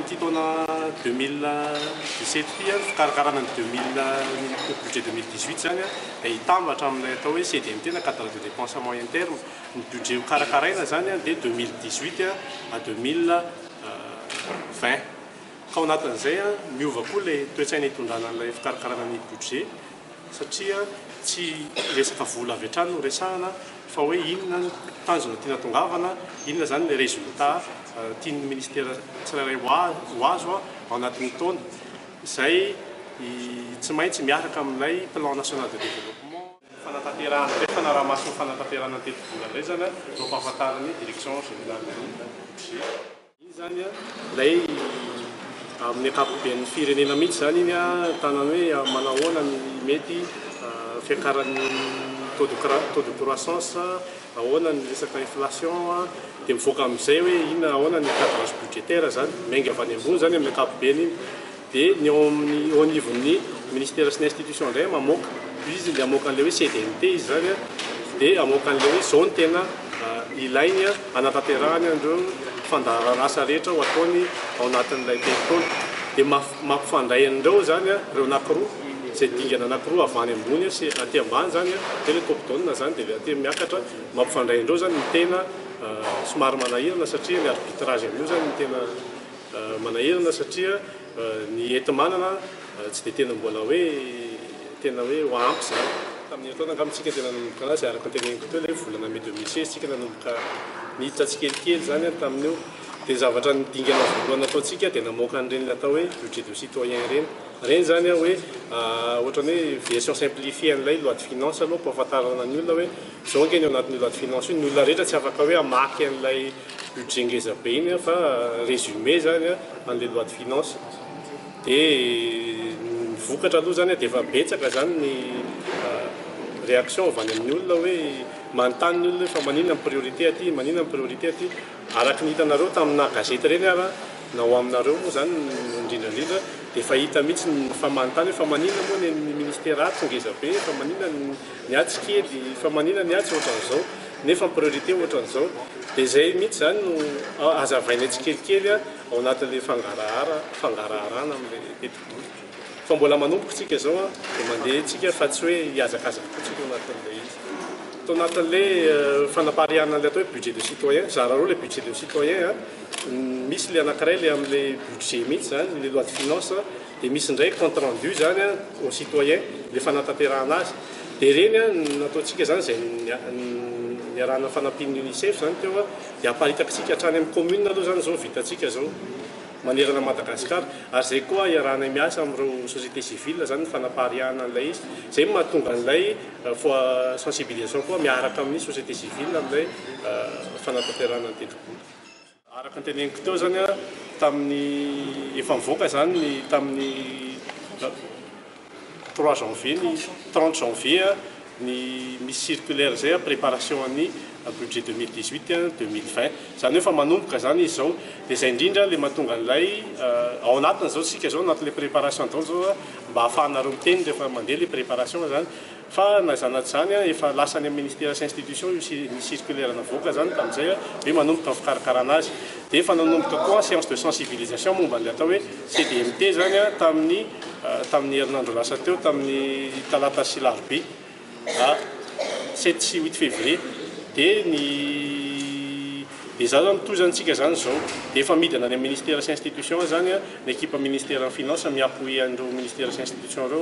Amin'ity taona 2017 ity, ny fikarakarana ny budget 2018 izany dia hitambatra amin'ilay atao hoe CDMT na cadre de dépense à moyen terme. Ny budget ho karakaraina izany dia 2018 à 2020. Ka ao anatin'izay, miova koa ilay toe-tsaina hitondrana an'ilay fikarakarana ny budget satria tsy resaka vola avy hatrany no resahana fa hoe inona ny tanjona tiana tongavana, inona izany ilay résultat tian'ny ministera tsirairay ho azo ao anatin'ny taona, izay tsy maintsy miaraka amin'ilay plan national de développement. Fanatanterahana indray, fanaraha-maso ny fanatanterahana ny tetibola indray izany no ampahafantarin'ny direction générale ny budget. Iny izany ilay amin'ny ankapoben'ny firenena mihitsy izany iny ahitana ny hoe manahoana ny mety fiakaran'ny taux de taux de croissance, ahoana ny resaka inflation, dia mivoaka amin'izay hoe inona ahoana ny cadrage budgétaire izany, miainga avy any ambony izany amin'ny ankapobeny iny. Dia ny ao amin'ny eo anivon'ny ministera sy ny institution indray mamoaka, izy dia hamoaka an'ilay hoe CDMT izy izany an, dia hamoaka an'ilay hoe izao no tena ilainy hanatanterahany an'ireo fandaharan'asa rehetra ho ataony ao anatin'ilay telo taona. Dia mampifandray an'ireo izany an, ireo anankiroa, izay dingana anankiroa avy any ambony sy aty ambany izany an, dia ilay top down izany dia ilay aty miakatra, mampifandray an'ireo izany no tena somary manahirana satria ny arbitrage amin'io izany no tena Manahirana satria ny enti-manana tsy dia tena mbola hoe tena hoe ho ampy izany. Tamin'ny herintaona angamba isika tena nanomboka anazy araka ny teneniko teo ilay volana mai 2016 isika nanomboka niditra tsikelikely izany tamin'io. Dia ny zavatra ny dingana voalohany nataontsika dia namoaka an'ireny ilay atao hoe budget de citoyen ireny. Ireny izany hoe ohatran'ny hoe version simplifiée an'ilay loi de finance aloha ampahafantarana ny olona hoe izao ange ny ao anatin'io loi de finance io. Ny olona rehetra tsy afaka hoe hamaky an'ilay budget ngeza be iny an fa résumé zany an an'le loi de finance de ny vokatra aloha zany an de efa betsaka zany ny réaction avy any amin'ny olona hoe manontany ny olona hoe fa maninona ny priorité aty, maninona ny priorité aty, araka ny hitanareo tamina gazety ireny ara na ho aminareo moa zany indrindra indrindra de efa hita mihitsy ny fa manontany hoe fa maninona moa ny an'ny ministera atsy ngeza be, fa maninona ny atsy kely, fa maninona ny atsy ohatran'izao. Nefa ny priorité ohatran'izao. Dia izay mihitsy izany no hazavainay tsikelikely ao anatin'ilay fangarahara, fangaraharana amin'ilay tetibola. Fa mbola manomboka isika izao dia mandeha isika fa tsy hoe hihazakazaka koa isika ao anatin'ilay izy. Tao anatin'ilay fanapariahana an'ilay atao hoe budget de citoyen, zara roa ilay budget de citoyen, misy ilay anankiray ilay amin'ilay budget mihitsy izany, ilay loi de finance, Dia misy indray compte rendu izany au citoyen, ilay fanatanterahana azy. Dia ireny no nataontsika izany izay niarahana fanampian'ny Unicef izany teo dia aparitakitsika hatrany amin'ny commune aloha izany izao vitantsika izao manerana an'i Madagasikara. Ary izay koa iarahanay miasa amin'ireo société civile izany ny fanapariahana an'ilay izy. Izay no mahatonga an'ilay sensibilisation koa miaraka amin'ny société civile amin'ilay fanatanterahana ny tetibola. Araka ny teneniko teo izany tamin'ny efa nivoaka izany ny tamin'ny trois janvier ny 30 janvier ny misy circulaire izay préparation an'ny budget 2018 2020 izany hoe efa manomboka izany izy izao dia izay indrindra ilay mahatonga an'ilay ao anatiny izao isika izao anatin'ilay préparation daholo izao mba ahafahanareo miteny rehefa mandeha ilay préparation izany. Fa na izany na tsy izany, efa lasa any amin'ny ministera sy institution io ny circulaire navoaka izany tamin'izay hoe manomboka ny fikarakarana azy. Dia efa nanomboka koa séance de sensibilisation momba an'ilay atao hoe CDMT izany tamin'ny tamin'ny herinandro lasa teo tamin'ny talata sy larobia sept sy huit février. Dia ny dia izany izany mitohy izany tsika izany izao. Dia efa midina any amin'ny ministera sy institution izany ny ekipa ministeran'ny finance mi-appuyer an'ireo ministera sy institution ireo.